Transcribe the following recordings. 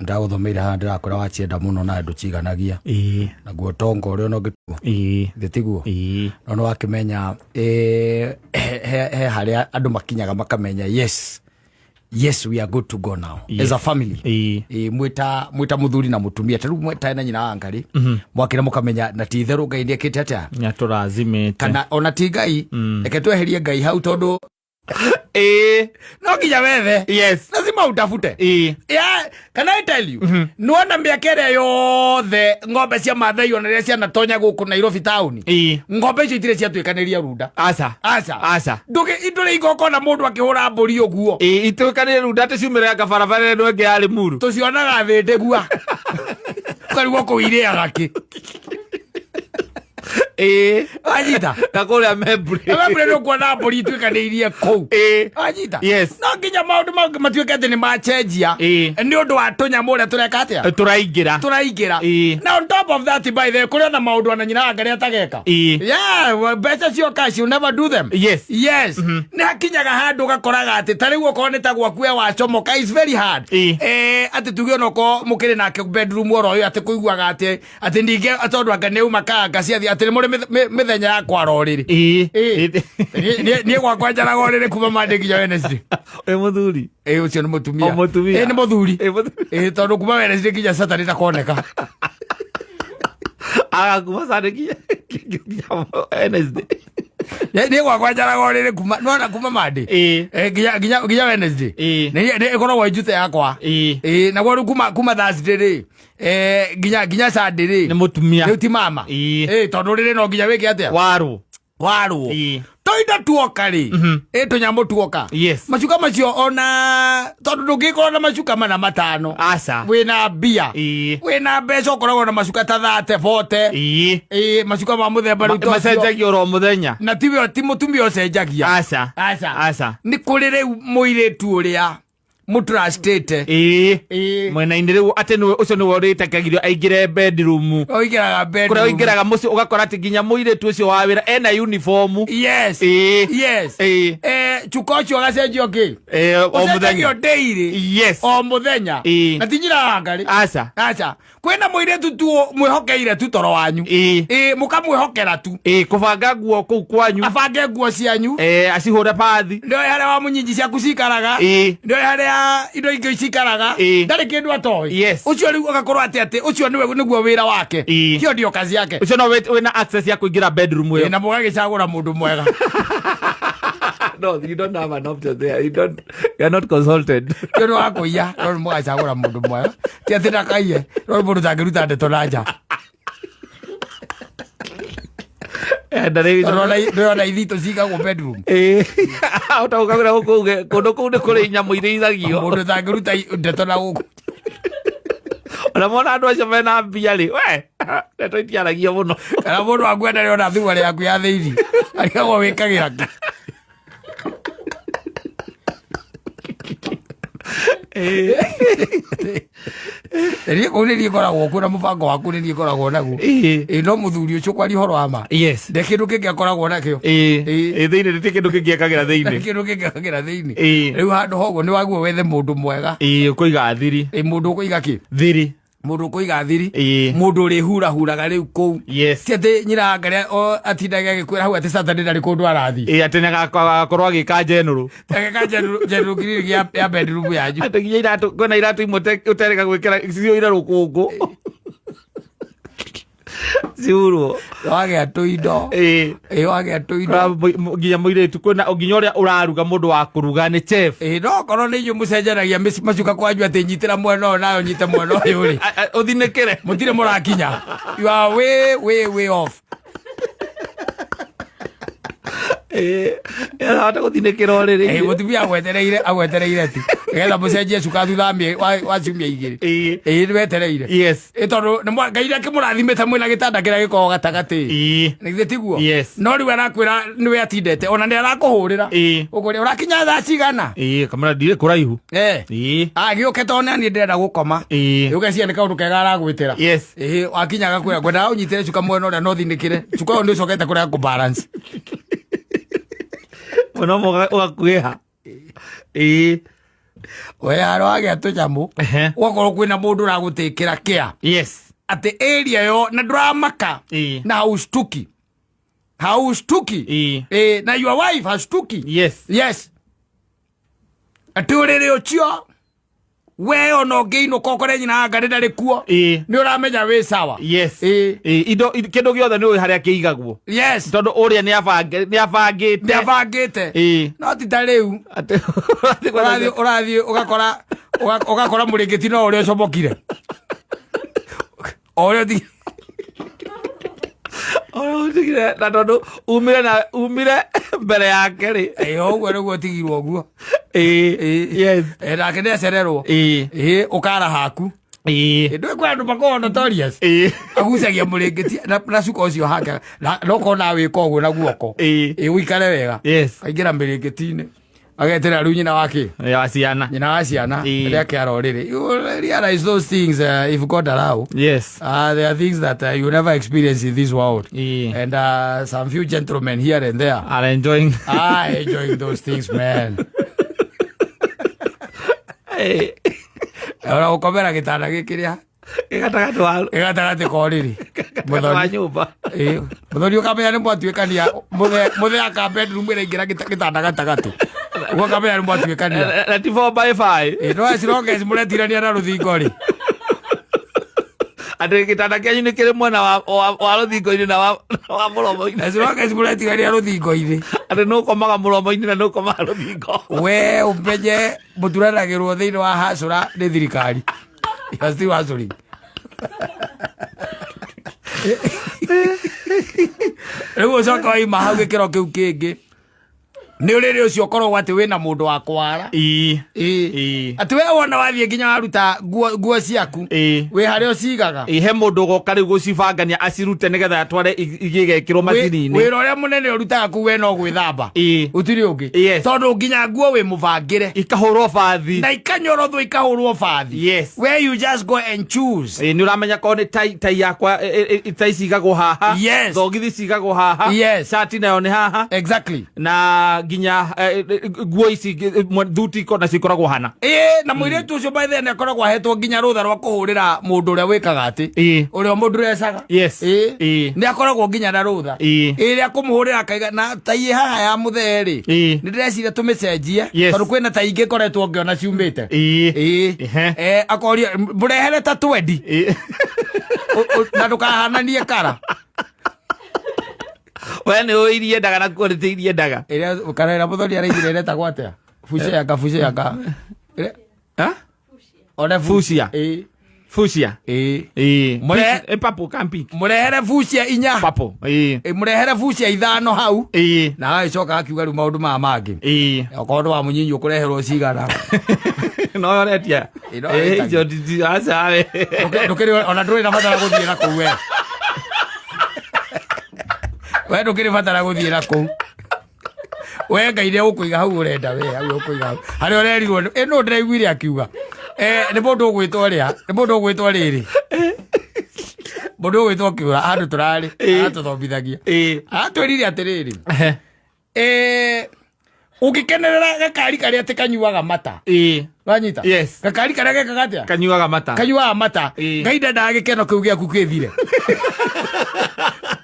Ndagũthomeire haha, ndĩrakwĩra wacienda mũno na ndũciganagia. Naguo tonga ũrĩa ona ũngĩtua thĩ tiguo. No nĩ wakĩmenya he harĩa andũ makinyaga makamenya, yes, we are good to go now as a family. Mwĩta mũthuri na mũtumia, ta rĩu mwĩtae na nyina wa Ngarĩ, mwakĩra mũkamenya na ti itherũ Ngai nĩekĩte atĩa. Nĩatũrathimĩte. Kana ona ti Ngai, reke tweherie Ngai hau tondũ no nginya wethe. Lazima utafute. Yeah, can I tell you, nĩwona mĩaka ĩrĩa yothe ng'ombe cia Mathai ona rĩrĩa cianatonya gũkũ Nairobi taũni, ng'ombe icio itirĩ ciatuĩkanĩria runda. Aca. Aca. Aca. Ndũrĩ igongona mũndũ akĩhũra mbũri ũguo. Ituĩkanĩre runda atĩ ciumĩre barabara ĩno ĩngĩ ya Limuru. Tũcionaga thĩ ndĩgua, ũkarigwo kũu irĩaga kĩ. Wanyita? Na kũrĩa Membure. Membure nĩ ũkuona mbũri ituĩkanĩirie kũu. Wanyita? Yes. No nginya maũndũ mangĩ matuĩke atĩ nĩ machenjia nĩ ũndũ wa tũnyamũ ũrĩa tũreka atĩa. Tũraingĩra. Tũraingĩra. Na on top of that, by the way, kũrĩ ona maũndũ ona nyina wa Ngarĩ atageka. Yeah, well, mbeca cio cash, you never do them. Yes, nĩ hakinyaga handũ ũgakoraga atĩ ta rĩu okorwo nĩ ta gwaku we wacomoka, is very hard. Atĩ tuge onokorwo mũkĩrĩ nake bedroom oro ũyũ, atĩ kũiguaga atĩ ningĩ tondũ anga nĩ uma kanga ciathi atĩ nĩ mũrĩ mĩthenya ya kwara ũrĩrĩ. Niĩ gwakwa njaraga ũrĩrĩ kuma Monday nginya Wednesday. Wĩ mũthuri? Ĩ, ũcio nĩ mũtumia. O mũtumia. Ĩ, nĩ mũthuri. Ĩ, mũthuri. Ĩ, tondũ kuma Wednesday nginya Saturday ndakoneka. Agakuma Sunday nginya Wednesday. Niĩ gwakwa njaraga ũrĩrĩ kuma, nĩwona, kuma Monday nginya Wednesday. Nĩ ĩkoragwo ĩ njute yakwa. Ĩ, naguo rĩu kuma Thursday rĩ, nginya Sunday rĩ, Nĩ mũtumia. Rĩu ti mama. Tondũ rĩrĩ no nginya wĩke atĩa? Warũ. Warwo. Tũindo tuoka rĩ, tũnyamũ tuoka, macuka macio, ona tondũ ndũngĩkorwo na macuka mana matano. Aca. Wĩna mbia, wĩna mbeca, ũkoragwo na macuka ta 30, 40. Macuka ma mũthemba rĩu ta ũcio. Macenjagio oro mũthenya. Na tiwe, ti mũtumia ũcenjagia. Aca. Aca. Aca. Nĩ kũrĩ rĩu mũirĩtu ũrĩa mũtrustĩte. Mwena-inĩ rĩu atĩ nĩwe ũcio nĩwe ũrĩtakagĩrio aingĩre bedroom. Ũingĩraga Kũrĩa bedroom. ũingĩraga mũciĩ ũgakora atĩ nginya mũirĩtu ũcio wa wĩra ena uniform. Cuka ũcio ũgacenjio kĩ? O mũthenya. Ũcenjagio daily. O mũthenya. Na ti nyina wa Ngarĩ. Aca. Aca, kwĩna mũirĩtu tu mwĩhokeire tu toro wanyu. Mũkamwĩhokera tu. Kũbanga nguo kũu kwanyu. Abange nguo cianyu. Acihũre bathi. Ndoĩ harĩa wa mũnyinji ciaku cikaraga. Ndoĩ harĩa indo ingĩ cikaraga. Ndarĩ kĩndũ atoĩ. Ũcio rĩu ũgakorwo atĩ ũcio nĩwe nĩguo wĩra wake. Hiyo ndio kazi yake. Ũcio no wĩna access ya kũingĩra bedroom ĩyo. Na mũgagĩcagũra mũndũ mwega. No, you don't have an option there. You don't, you are not consulted. Nĩ ũndũ wa kũiya, no nĩ mũgacagũra mũndũ mwega, ti atĩ ndakaiye, no nĩ mũndũ ũtangĩruta ndeto na nja. Tondũ ndĩrona ithitũ cigagwo bedroom. Ũtaũkagĩra gũkũ uge kũndũ kũu nĩ kũrĩ nyamũ irĩithagio. Mũndũ ũtangĩruta ndeto na gũkũ. Ona mona andũ acio mena mbia rĩ, we ndeto itiaragio mũno. Kana mũndũ waku ndarĩ ona thuruarĩ yaku ya thĩinĩ, arigagwo wĩkagĩra kĩ. Niĩ kũu nĩ niĩ ngoragwo kuo na mũbango waku nĩ niĩ ngoragwo naguo. Ĩ, no mũthuri ũcio, kwaria ũhoro wa ma, nde kĩndũ kĩngĩ akoragwo nakĩo. Thĩinĩ nĩ kĩndũ kĩngĩ ekagĩra thĩinĩ. Kĩndũ kĩngĩ akagĩra thĩinĩ. Rĩu handũ hoguo nĩ waguo wethe mũndũ mwega. Ũkũiga thiri. Ĩ, mũndũ ũkũiga kĩ? Thiri. Mũndũ ũkũiga thiri. Mũndũ ũrĩhurahuraga rĩu kũu. Ti atĩ nyina Ngarĩa o atindage agĩkwĩra hau atĩ Saturday ndarĩ kũndũ arathiĩ. Atĩ nĩagakorwo agĩka general. Agĩka general cleaning ya bedroom yanyu. Atĩ nginya iratũ, kwĩna iratũ imwe ũterĩga gwĩkĩra ciyũire rũkũngũ. Ciurwo. Wagĩa tũindo. Ĩ, wagĩa tũindo. Nginya mũirĩtu, kwĩna nginya ũrĩa ũraruga, mũndũ wa kũruga nĩ chef. Ĩ, no korwo nĩ inyuĩ mũcenjanagia macuka kwanyu atĩ nyitĩra mwena ũyũ nayo nyite mwena ũyũ rĩ. Ũthinĩkĩre. Mũtirĩ mũrakinya. You are way, way, way off. Ahota gũthinĩkĩra ũrĩrĩ. Ĩ, mũtumia agwetereire tu nĩgetha mũcenjie cuka thutha wa ciumia 2. Ĩ, nĩ wetereire. Ĩ, tondũ Ngai nĩakĩmũrathimĩte mwĩna gĩtanda kĩrĩa gĩkoragwo gatagatĩ. Nĩ githĩ tiguo? Yes. No rĩu arakwĩra nĩwe atindete, ona nĩ arakũhũrĩra. Ũkũrĩa ũrakinya thaa cigana? Kamera ndirĩ kũraihu. Agĩũke tondũ nani ndĩrenda gũkoma. Ũgeciria nĩ kaũndũ kega aragwĩtĩra. Ĩ, wakinya agakwĩra ngwendaga ũnyitĩre cuka mwena ũrĩa no thinĩkĩre cuka ũyũ nĩ ũcokete kũrĩa kũ balance. Mwena ũmwe ũgakuĩha. We haro agĩa tũnyamũ. Ũgakorwo kwĩna mũndũ ũragũtĩkĩra kĩa. Atĩ area yo na ndũramaka. Na haushtuki. Haushtuki. Na your wife hashtuki. Yes. Atĩ ũrĩrĩ ũcio we ona ũngĩinũka ũkore nyina wa Ngarĩ ndarĩ kuo. Nĩ ũramenya wĩ sawa. Indo kĩndũ gĩothe nĩ ũĩ harĩa kĩigagwo. Tondũ ũrĩa nĩ abangĩte. Nĩ abangĩte. No ti ta rĩu. Ũrathiĩ ũgakora ũgakora mũrĩngĩti no ũrĩa ũcomokire. O ũrĩa ũthi ũtigire na tondũ umire na umire mbere yake rĩ. Ũguo nĩguo ũtigirwo ũguo. Yes. Nake nĩ acererwo. Ũkara haku. Ndũĩ kwĩ andũ makoragwo notorious. Agucagia mũrĩngĩti na cuka ũcio hake na ũkona wĩka ũguo na guoko. Ũikare wega. Aingĩra mĩrĩngĩti-inĩ. Agetera rĩu nyina wake. Ya ciana. Nyina wa ciana. Rĩrĩa akĩara ũrĩrĩ. You will realize those things if God allow. There are things that you never experience in this world. And some few gentlemen here and there are enjoying. Are enjoying those things, man. Ora gũkomera gĩtanda gĩkĩrĩa. Gĩgatagatĩ wa Gĩgatagatĩ ka ũrĩrĩ. Gatagatĩ wa nyũmba. Mũthoni ũkamenya nĩ mwatuĩkania mũthee aka bedroom ĩraingĩra gĩtanda gatagatĩ. Ũguo ũkamenya nĩ mwatuĩkania. Na ti 4 by 5. No as long as mũretirania na rũthingo rĩ. Atĩ gĩtanda kĩanyu nĩ kĩrĩ mwena wa rũthingo-inĩ na wa mũromo-inĩ. As long as mũretirania rũthingo-inĩ. Atĩ nĩ ũkomaga mũromo-inĩ na nĩ ũkomaga rũthingo. We ũmenye mũturanagĩrwo thĩinĩ wa hacũra nĩ thirikari. You are still hustling. Rĩu ũcoka waima hau gĩkĩro kĩu kĩngĩ nĩ ũrĩrĩ ũcio ũkoragwo atĩ wĩna mũndũ wa kwara. Atĩ we wona wathiĩ nginya waruta nguo ciaku. Wĩ harĩa ũcigaga. He mũndũ ũgoka rĩu gũcibangania acirute nĩgetha atware igĩgekĩrwo macini-inĩ. Wĩra ũrĩa mũnene ũrutaga kũu we no gwĩthamba. Gũtirĩ ũngĩ. Tondũ nginya nguo wĩ mũbangĩre. Ikahũrwo bathi. Na ikanyorothwo ikahũrwo bathi. Where you just go and choose. Nĩ ũramenya korwo nĩ tai yakwa, tai cigagwo haha. Thogithi cigagwo haha. Shati nayo nĩ haha. Na nginya nguo ici thuti na cikoragwo hana. Na mũirĩtu ũcio by then akoragwo ahetwo nginya rũtha rwa kũhũrĩra mũndũ ũrĩa wĩkaga atĩ. Ũrĩa mũndũrecaga. Nĩ akoragwo nginya na rũtha. Rĩa kũmũhũrĩra akaiga na tai ĩ haha ya mũthee rĩ. Nĩ ndĩreciria tũmĩcenjie. Tondũ kwĩna tai ingĩ ngoretwo ngĩona ciumĩte. Akoria mũrehere ta twendi. Na ndũkahananie kara. We nĩ ũĩ iria endaga na quality iria endaga. Ĩrĩa kana ĩrĩa mũthoni araigire ĩretagwo atĩa? Fucia yaka, fucia yaka. Ĩrĩa? Ha? One Fucia. Fucia. Papo camping. Mũrehere fucia inya. Papo. Mũrehere fucia ithano hau. Na agĩcoka akiuga rĩu maũndũ maya mangĩ. Okorwo nĩ wa mũnyinyi ũkũreherwo cigana. No ũretia. No ũretagia. Icio aca we. Ndũkĩrĩ ona ndũrĩ na bata wa gũthiĩ na kũu we. We ndũkĩrĩ bata na gũthiĩ na kũu. We Ngai nĩ ũkũiga hau ũrenda we, hau ũkũiga hau. Harĩa ũrerirwo nĩ, no ndĩraiguire akiuga. Nĩ mũndũ ũgwĩtwo rĩa, nĩ mũndũ ũgwĩtwo rĩrĩ. Mũndũ ũgwĩtwo kĩũra, handũ tũrarĩ, aratũthomithagia. Aratwĩrire atĩrĩrĩ. Ũngĩkenerera gakari karĩa atĩ kanyuaga mata. Wanyita? Gakari karĩa gekaga atĩa? Kanyuaga mata. Kanyuaga mata. Ngai ndendaga gĩkeno kĩu gĩaku kĩthire.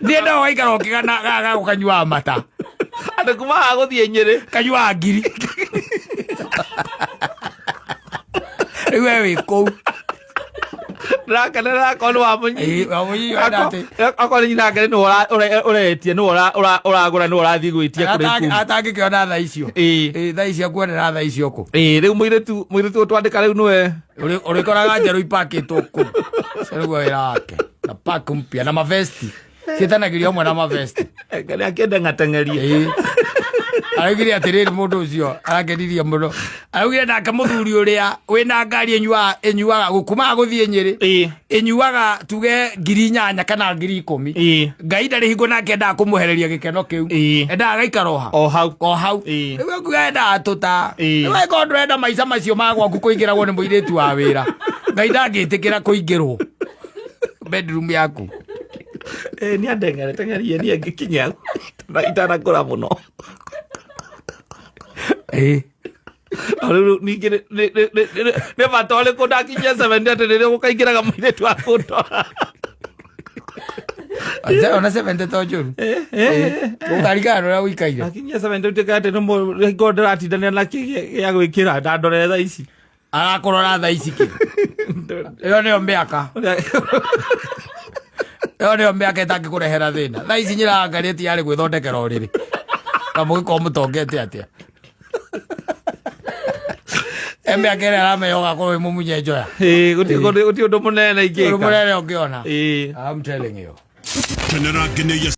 Ndiendaga ũgaikara ũkĩgana gaka gakanyuaga mata. Andũ kuma haha gũthiĩ Nyĩrĩ. Kanyuaga ngiri. Rĩu we wĩ kũu. Ndĩrakenerera akorwo nĩ wa mũnyinyi. Ĩĩ, wa mũnyinyi wenda atĩ. Akorwo nĩ nyina nake nĩwe ũretia, nĩwe ũragũra, nĩwe ũrathiĩ gwĩtia kũrĩ ikundi. Atangĩkĩona thaa icio. Ĩĩ, thaa icio akuonera thaa icio kũ? Rĩu mũirĩtu ũtwandĩka rĩu nĩwe. Ũrĩkoraga njerũ ipakĩtwo kũ? Ũcio nĩguo wĩra wake. Na pack mpya, na mavesti. Ciĩtanagĩrio hamwe na mavesti. Ngai akĩenda ng'ateng'erie. Araugire atĩrĩrĩ mũndũ ũcio arakenirie mũno. Araugire nake mũthuri ũrĩa wĩna ngari ĩnyuaga gũkumaga gũthiĩ Nyĩrĩ. Ĩnyuaga tuge ngiri inyanya kana ngiri ikũmi. Ngai ndarĩ hingo nake endaga kũmwehereria gĩkeno kĩu. Endaga agaikara o ha? O hau. O hau. Rĩu akuga endaga tũta. Rĩu angĩkorwo ndũrenda maica macio ma gwaku kũingĩragwo nĩ mũirĩtu wa wĩra. Ngai ndangĩtĩkĩra kũingĩrwo bedroom yaku. Nĩ andeng'ere, teng'erie niĩ ngĩkinya itanakũra mũno. Rĩu ningĩ nĩ bata ũrĩkũ ndakinyia 70 atĩ rĩrĩa gũkaingĩraga mũirĩtu wa kũndora? Ona 70 to njũru. Ũkarigana na ũrĩa ũikaire. Ndakinyia 70 ũtuĩke atĩ nĩ ngorwo ndĩratindanĩra na kĩ gĩa gwĩkĩra ndandorere thaa ici. Arakũrora thaa ici kĩ? Ĩyo nĩyo mĩaka. Ĩyo nĩyo mĩaka ĩtangĩkũrehera thĩna. Thaa ici nyĩrangarĩti yarĩ gwĩthondekera ũrĩrĩ. Na mũgĩkorwo mũtongete atĩa? E mĩaka ĩrĩa aramenya ũgakorwo wĩ mũmunye njoya. Ĩĩ, gũtirĩ ũndũ mũnene Ũndũ ingĩka. mũnene ũngĩona. Ĩĩ. I'm telling you. Kenera ngenĩia.